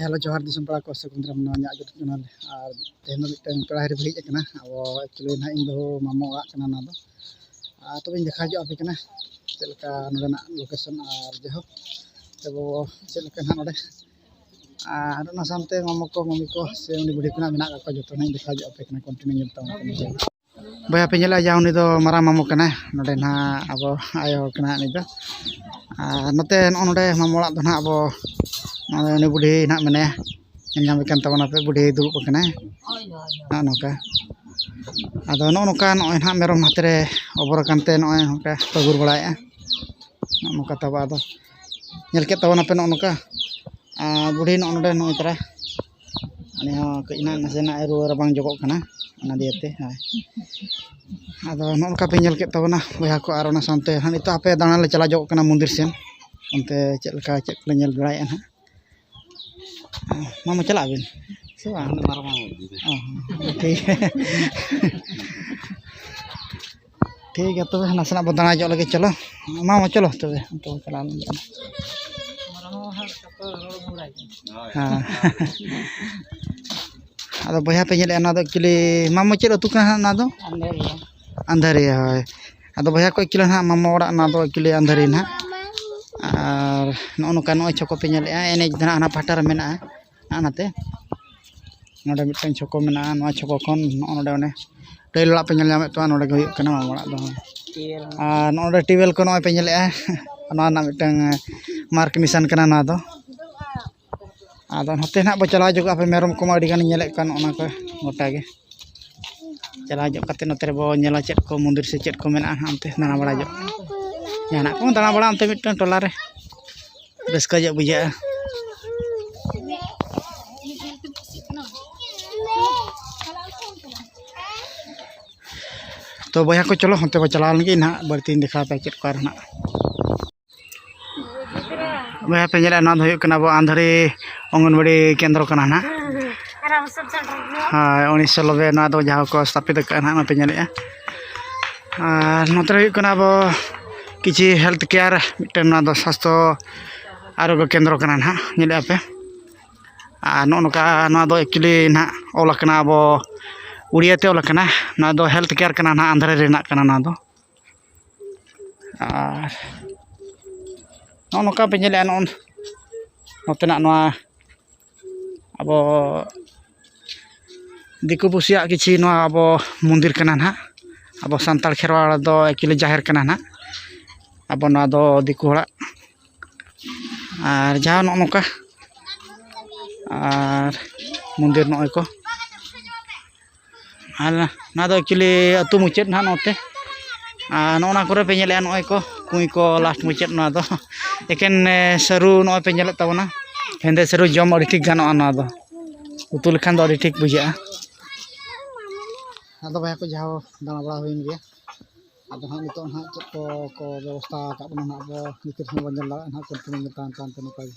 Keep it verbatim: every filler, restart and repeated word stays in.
Hello, ᱡᱚᱦᱟᱨ ᱫᱤᱥᱚᱢ ᱯᱮᱲᱟ ᱠᱚ, ᱥᱟᱹᱜᱩᱱ ᱫᱟᱨᱟᱢ ᱱᱚᱣᱟ ᱤᱧᱟᱹᱜ YouTube ᱪᱮᱱᱮᱞ ᱨᱮ᱾ ᱟᱨ ᱛᱮᱦᱮᱧ ᱫᱚ ᱢᱤᱫᱴᱟᱝ ᱯᱮᱲᱟ ᱦᱤᱨᱤ ᱵᱚ ᱦᱮᱡ ᱟᱠᱟᱱᱟ᱾ ᱟᱵᱚ actually ᱱᱟᱦᱟᱜ ᱤᱧ ᱵᱟᱹᱦᱩ ᱢᱟᱢᱚ ᱚᱲᱟᱜ ᱠᱟᱱᱟ ᱱᱚᱣᱟ ᱫᱚ᱾ ᱟᱨ ᱛᱚᱵᱮᱧ ᱫᱮᱠᱷᱟᱣ ᱧᱚᱜ ᱟᱯᱮ ᱠᱟᱱᱟ ᱪᱮᱫ ᱞᱮᱠᱟ ᱱᱚᱰᱮᱱᱟᱜ location ᱟᱨ ᱡᱟᱭᱦᱳᱠ ᱛᱟᱵᱚ ᱪᱮᱫ ᱞᱮᱠᱟ ᱱᱟᱦᱟᱜ ᱱᱚᱰᱮ᱾ ᱟᱨ ᱚᱱᱟ ᱥᱟᱶᱛᱮ ᱢᱟᱢᱚ ᱠᱚ, ᱢᱟᱢᱤ ᱠᱚ ᱥᱮ ᱩᱱᱤ ᱵᱩᱰᱷᱤ ᱠᱚ ᱱᱟᱦᱟᱜ ᱢᱮᱱᱟᱜ ᱠᱟᱜ ᱠᱚᱣᱟ, ᱡᱚᱛᱚ ᱱᱟᱦᱟᱜ ᱤᱧ ᱫᱮᱠᱷᱟᱣ ᱧᱚᱜ ᱟᱯᱮ ᱠᱟᱱᱟ, continue ᱧᱮᱞ ᱛᱟᱵᱚᱱ ᱯᱮ᱾ ᱵᱚᱭᱦᱟ ᱯᱮ ᱧᱮᱞᱮᱜᱼᱟ, ᱡᱟ ᱩᱱᱤ ᱫᱚ ᱢᱟᱨᱟᱝ ᱢᱟᱢᱚ ᱠᱟᱱᱟᱭ, ᱱᱚᱰᱮ ᱱᱟᱦᱟᱜ ᱟᱵᱚ ᱟᱭᱳ ᱦᱚᱲ ᱠᱟᱱᱟᱭ ᱩᱱᱤ ᱫᱚ᱾ ᱟᱨ ᱱᱚᱛᱮ ᱱᱚᱜᱼᱚ ᱱᱚᱰᱮ ᱢᱟᱢᱚ ᱚᱲᱟᱜ ᱫᱚ ᱱᱟᱦᱟᱜ ᱟᱵᱚ ᱱᱚᱜᱼᱚᱭ ᱩᱱᱤ ᱵᱩᱰᱷᱤ ᱱᱟᱦᱟᱜ ᱢᱮᱱᱟᱭᱟ, ᱧᱮᱞ ᱧᱟᱢᱮ ᱠᱟᱱ ᱛᱟᱵᱚᱱᱟᱯᱮ, ᱵᱩᱰᱷᱤ ᱫᱩᱲᱩᱵ ᱟᱠᱟᱱᱟᱭ ᱱᱚᱜᱼᱚ ᱱᱚᱝᱠᱟ᱾ ᱟᱫᱚ ᱱᱚᱜᱼᱚ ᱱᱚᱝᱠᱟ ᱱᱚᱜᱼᱚᱭ ᱱᱟᱦᱟᱜ ᱢᱮᱨᱚᱢ ᱦᱟᱛᱮ ᱨᱮ ᱚᱵᱚᱨ ᱟᱠᱟᱱ ᱛᱮ ᱱᱚᱜᱼᱚᱭ ᱱᱚᱝᱠᱟ ᱯᱟᱹᱜᱩᱨ ᱵᱟᱲᱟᱭᱮᱫᱼᱟ, ᱱᱚᱜᱼᱚ ᱱᱚᱝᱠᱟ ᱛᱟᱵᱚ᱾ ᱟᱫᱚ ᱧᱮᱞ ᱠᱮᱫ ᱛᱟᱵᱚᱱᱟᱯᱮ ᱱᱚᱜᱼᱚ ᱱᱚᱝᱠᱟ᱾ ᱟᱨ ᱵᱩᱰᱷᱤ ᱱᱚᱜᱼᱚ ᱱᱚᱰᱮ ᱱᱚᱜᱼᱚᱭ ᱛᱟᱨᱟ, ᱩᱱᱤ ᱦᱚᱸ ᱠᱟᱹᱡ ᱱᱟᱦᱟᱜ ᱱᱟᱥᱮᱱᱟᱜ ᱨᱩᱣᱟᱹ ᱨᱟᱵᱟᱝ ᱡᱚᱜᱚᱜ ᱠᱟᱱᱟ, ᱚᱱᱟ ᱫᱤᱭᱮᱛᱮ᱾ ᱦᱳᱭ, ᱟᱫᱚ ᱱᱚᱜᱼᱚ ᱱᱚᱝᱠᱟ ᱯᱮ ᱧᱮᱞ ᱠᱮᱫ ᱛᱟᱵᱚᱱᱟ ᱵᱚᱭᱦᱟ ᱠᱚ, ᱟᱨ ᱚᱱᱟ ᱥᱟᱶᱛᱮ ᱦᱟᱸᱜ ᱱᱤᱛᱚᱜ ᱦᱟᱯᱮ ᱫᱟᱬᱟᱱ ᱞᱮ ᱪᱟᱞᱟᱣ ᱧᱚᱜᱚᱜ ᱠᱟᱱᱟ ᱢᱚᱱᱫᱤᱨ ᱥᱮᱱ, ᱚᱱᱛᱮ ᱪᱮᱫ ᱞᱮᱠᱟ ᱪᱮᱫ ᱠᱚᱞᱮ ᱧᱮᱞ ᱵᱟᱲᱟᱭᱮᱫᱼᱟ ᱱᱟᱦᱟᱜ᱾ ᱢᱟᱢᱟ ᱪᱟᱞᱟᱜ ᱟᱵᱤᱱ ᱥᱮ ᱵᱟᱝ? ᱚ, ᱴᱷᱤᱠ᱾ ᱴᱷᱤᱠ ᱜᱮᱭᱟ, ᱛᱚᱵᱮ ᱱᱟᱥᱮᱱᱟᱜ ᱵᱚ ᱫᱟᱬᱟ ᱧᱚᱜ ᱞᱮᱜᱮ, ᱪᱚᱞᱚ᱾ ᱢᱟᱢᱟ ᱪᱚᱞᱚ ᱛᱚᱵᱮ, ᱚᱱᱛᱮ ᱵᱚ ᱪᱟᱞᱟᱣ ᱞᱮᱱ ᱜᱮ᱾ ᱦᱮᱸ᱾ ᱟᱫᱚ ᱵᱚᱭᱦᱟ ᱯᱮ ᱧᱮᱞᱮᱫᱼᱟ, ᱱᱚᱣᱟ ᱫᱚ actually ᱢᱟᱢᱚ ᱪᱮᱫ ᱟᱹᱛᱩ ᱠᱟᱱᱟ ᱦᱟᱸᱜ ᱱᱚᱣᱟ ᱫᱚ? ᱟᱱᱫᱷᱟᱹᱨᱤᱭᱟ᱾ ᱟᱱᱫᱷᱟᱹᱨᱤᱭᱟ, ᱦᱳᱭ᱾ ᱟᱫᱚ ᱵᱚᱭᱦᱟ ᱠᱚ actually ᱱᱟᱦᱟᱜ ᱢᱟᱢᱚ ᱚᱲᱟᱜ ᱱᱚᱣᱟ ᱫᱚ actually ᱟᱱᱫᱷᱟᱹᱨᱤ ᱱᱟᱦᱟᱜ᱾ ᱟᱨ ᱱᱚᱜᱼᱚ ᱱᱚᱝᱠᱟ ᱱᱚᱜᱼᱚᱭ ᱪᱷᱚᱠᱚ ᱯᱮ ᱧᱮᱞᱮᱫᱼᱟ, ᱮᱱᱮᱡ ᱫᱚ ᱱᱟᱦᱟᱜ ᱦᱟᱱᱟ ᱯᱟᱦᱴᱟ ᱨᱮ ᱢᱮᱱᱟᱜᱼᱟ, ᱱᱟᱜᱼᱟ ᱱᱟᱛᱮ᱾ ᱱᱚᱰᱮ ᱢᱤᱫᱴᱟᱝ ᱪᱷᱚᱠᱚ ᱢᱮᱱᱟᱜᱼᱟ, ᱱᱚᱣᱟ ᱪᱷᱚᱠᱚ ᱠᱷᱚᱱ ᱱᱚᱜᱼᱚ ᱱᱚᱰᱮ ᱚᱱᱮ ᱴᱟᱹᱭᱤᱞ ᱚᱲᱟᱜ ᱯᱮ ᱧᱮᱞ ᱧᱟᱢᱮᱫ ᱛᱟᱵᱚᱱᱟ, ᱱᱚᱰᱮ ᱜᱮ ᱦᱩᱭᱩᱜ ᱠᱟᱱᱟ ᱢᱟᱢᱚ ᱚᱲᱟᱜ ᱫᱚ᱾ ᱟᱨ ᱱᱚᱜᱼᱚ ᱱᱚᱰᱮ ᱴᱤᱭᱩᱵᱽᱣᱮᱞ ᱠᱚ ᱱᱚᱜᱼᱚᱭ ᱯᱮ ᱧᱮᱞᱮᱫᱼᱟ, ᱱᱚᱣᱟ ᱨᱮᱱᱟᱜ ᱢᱤᱫᱴᱟᱝ mark ᱱᱤᱥᱟᱱ ᱠᱟᱱᱟ ᱱᱚᱣᱟ ᱫᱚ᱾ ᱟᱫᱚ ᱱᱚᱛᱮ ᱱᱟᱦᱟᱜ ᱵᱚ ᱪᱟᱞᱟᱣ ᱧᱚᱜᱚᱜᱼᱟ, ᱦᱟᱯᱮ ᱢᱮᱨᱚᱢ ᱠᱚᱢᱟ ᱟᱹᱰᱤ ᱜᱟᱱᱤᱧ ᱧᱮᱞᱮᱫ ᱠᱚᱣᱟ, ᱱᱚᱜᱼᱚ ᱱᱟ ᱠᱚ ᱜᱚᱴᱟ ᱜᱮ᱾ ᱪᱟᱞᱟᱣ ᱧᱚᱜ ᱠᱟᱛᱮ ᱱᱚᱛᱮ ᱨᱮᱵᱚ ᱧᱮᱞᱟ ᱪᱮᱫ ᱠᱚ ᱢᱚᱱᱫᱤᱨ ᱥᱮ ᱪᱮᱫ ᱠᱚ ᱢᱮᱱᱟᱜᱼᱟ ᱦᱟᱸᱜ ᱚᱱᱛᱮ ᱫᱟᱬᱟ ᱵᱟᱲᱟ ᱧᱚᱜ᱾ ᱡᱟᱦᱟᱱᱟᱜ ᱠᱚ ᱫᱟᱬᱟ ᱵᱟᱲᱟ ᱚᱱᱛᱮ ᱢᱤᱫᱴᱟᱝ ᱴᱚᱞᱟ ᱨᱮ ᱨᱟᱹᱥᱠᱟᱹ ᱧᱚᱜ ᱵᱩᱡᱷᱟᱹᱜᱼᱟ᱾ ᱛᱚ ᱵᱚᱭᱦᱟ ᱠᱚ, ᱪᱚᱞᱚ ᱚᱱᱛᱮ ᱵᱚ ᱪᱟᱞᱟᱣ ᱞᱮᱱ ᱜᱮ ᱱᱟᱦᱟᱜ, ᱵᱟᱹᱲᱛᱤᱧ ᱫᱮᱠᱷᱟᱣ ᱯᱮᱭᱟ ᱪᱮᱫ ᱠᱚ ᱟᱨ ᱱᱟᱦᱟᱜ᱾ ᱵᱚᱭᱦᱟ ᱯᱮ ᱧᱮᱞᱮᱫᱼᱟ, ᱱᱚᱣᱟ ᱫᱚ ᱦᱩᱭᱩᱜ ᱠᱟᱱᱟ ᱟᱵᱚ ᱟᱱᱫᱷᱟᱨᱤ ᱚᱝᱜᱚᱱᱣᱟᱲᱤ ᱠᱮᱱᱫᱨᱚ ᱠᱟᱱᱟ ᱱᱟᱦᱟᱜ᱾ ᱦᱳᱭ, ᱩᱱᱤᱥᱥᱚ ᱱᱚᱵᱵᱳᱭ ᱱᱚᱣᱟ ᱫᱚ ᱡᱟᱦᱟᱸ ᱠᱚ ᱥᱛᱷᱟᱯᱤᱛ ᱟᱠᱟᱫᱼᱟ ᱱᱟᱦᱟᱜ, ᱱᱚᱣᱟ ᱯᱮ ᱧᱮᱞᱮᱫᱼᱟ᱾ ᱟᱨ ᱱᱚᱛᱮ ᱨᱮ ᱦᱩᱭᱩᱜ ᱠᱟᱱᱟ ᱟᱵᱚ ᱠᱤᱪᱷᱤ health care ᱢᱤᱫᱴᱮᱱ, ᱱᱚᱣᱟ ᱫᱚ ᱥᱟᱥᱛᱷᱚ ᱟᱨᱳᱜᱽᱭᱚ ᱠᱮᱱᱫᱨᱚ ᱠᱟᱱᱟ ᱱᱟᱦᱟᱜ, ᱧᱮᱞᱮᱫᱼᱟ ᱯᱮ᱾ ᱟᱨ ᱱᱚᱜᱼᱚ ᱱᱚᱝᱠᱟ ᱱᱚᱣᱟ ᱫᱚ actually ᱱᱟᱦᱟᱜ ᱚᱞ ᱟᱠᱟᱱᱟ, ᱟᱵᱚ ᱩᱲᱤᱭᱟ ᱛᱮ ᱚᱞ ᱟᱠᱟᱱᱟ᱾ ᱱᱚᱣᱟ ᱫᱚ health care ᱠᱟᱱᱟ ᱱᱟᱦᱟᱜ, ᱟᱱᱫᱷᱨᱟ ᱨᱮᱱᱟᱜ ᱠᱟᱱᱟ ᱱᱚᱣᱟ ᱫᱚ᱾ ᱟᱨ ᱱᱚᱜᱼᱚ ᱱᱚᱝᱠᱟ ᱯᱮ ᱧᱮᱞᱮᱫᱼᱟ, ᱱᱚᱜᱼᱚ ᱱᱚᱛᱮᱱᱟᱜ ᱱᱚᱣᱟ ᱟᱵᱚ ᱫᱤᱠᱩ ᱯᱩᱥᱤᱭᱟᱜ ᱠᱤᱪᱷᱤ ᱱᱚᱣᱟ ᱟᱵᱚ ᱢᱚᱱᱫᱤᱨ ᱠᱟᱱᱟ ᱱᱟᱦᱟᱜ᱾ ᱟᱵᱚ ᱥᱟᱱᱛᱟᱲ ᱠᱷᱮᱨᱣᱟᱲ ᱫᱚ actually ᱡᱟᱦᱮᱨ ᱠᱟᱱᱟ ᱱᱟᱦᱟᱜ᱾ ᱟᱵᱚ ᱱᱚᱣᱟ ᱫᱚ ᱫᱤᱠᱩ ᱦᱚᱲᱟᱜ᱾ ᱟᱨ ᱡᱟᱦᱟᱸ ᱱᱚᱜᱼᱚ ᱱᱚᱝᱠᱟ, ᱟᱨ ᱢᱚᱱᱫᱤᱨ ᱱᱚᱜᱼᱚᱭ ᱠᱚ, ᱟᱨ ᱱᱚᱣᱟ ᱫᱚ actually ᱟᱹᱛᱩ ᱢᱩᱪᱟᱹᱫ ᱱᱟᱦᱟᱜ ᱱᱚᱛᱮ᱾ ᱟᱨ ᱱᱚᱜᱼᱚ ᱱᱟ ᱠᱚᱨᱮ ᱯᱮ ᱧᱮᱞᱮᱫᱼᱟ, ᱱᱚᱜᱼᱚᱭ ᱠᱚ ᱠᱩᱸᱭ ᱠᱚ last ᱢᱩᱪᱟᱹᱫ᱾ ᱱᱚᱣᱟ ᱫᱚ ᱮᱠᱮᱱ ᱮ, ᱥᱟᱹᱨᱩ ᱱᱚᱜᱼᱚᱭ ᱯᱮ ᱧᱮᱞᱮᱫ ᱛᱟᱵᱚᱱᱟ, ᱦᱮᱸᱫᱮ ᱥᱟᱹᱨᱩ ᱡᱚᱢ ᱟᱹᱰᱤ ᱴᱷᱤᱠ ᱜᱟᱱᱚᱜᱼᱟ᱾ ᱱᱚᱣᱟ ᱫᱚ ᱩᱛᱩ ᱞᱮᱠᱷᱟᱱ ᱫᱚ ᱟᱹᱰᱤ ᱴᱷᱤᱠ ᱵᱩᱡᱷᱟᱹᱜᱼᱟ᱾ ᱟᱫᱚ ᱵᱚᱭᱦᱟ ᱠᱚ, ᱡᱟᱦᱟᱸ ᱫᱟᱬᱟ ᱵᱟᱲᱟ ᱦᱩᱭᱮᱱ ᱜᱮᱭᱟ, ᱟᱫᱚ ᱦᱟᱸᱜ ᱱᱤᱛᱚᱜ ᱦᱟᱸᱜ ᱪᱮᱫ ᱠᱚ ᱠᱚ ᱵᱮᱵᱚᱥᱛᱷᱟ ᱟᱠᱟᱫ ᱵᱚᱱᱟ ᱦᱟᱸᱜ, ᱟᱵᱚ ᱵᱷᱤᱛᱤᱨ ᱥᱮᱫ ᱵᱚᱱ ᱧᱮᱞ ᱫᱟᱲᱮᱭᱟᱜᱼᱟ ᱦᱟᱸᱜ, continue ᱧᱮᱞ ᱛᱟᱭᱚᱢ ᱛᱟᱭᱚᱢ ᱛᱮ ᱱᱚᱝᱠᱟ ᱜᱮ᱾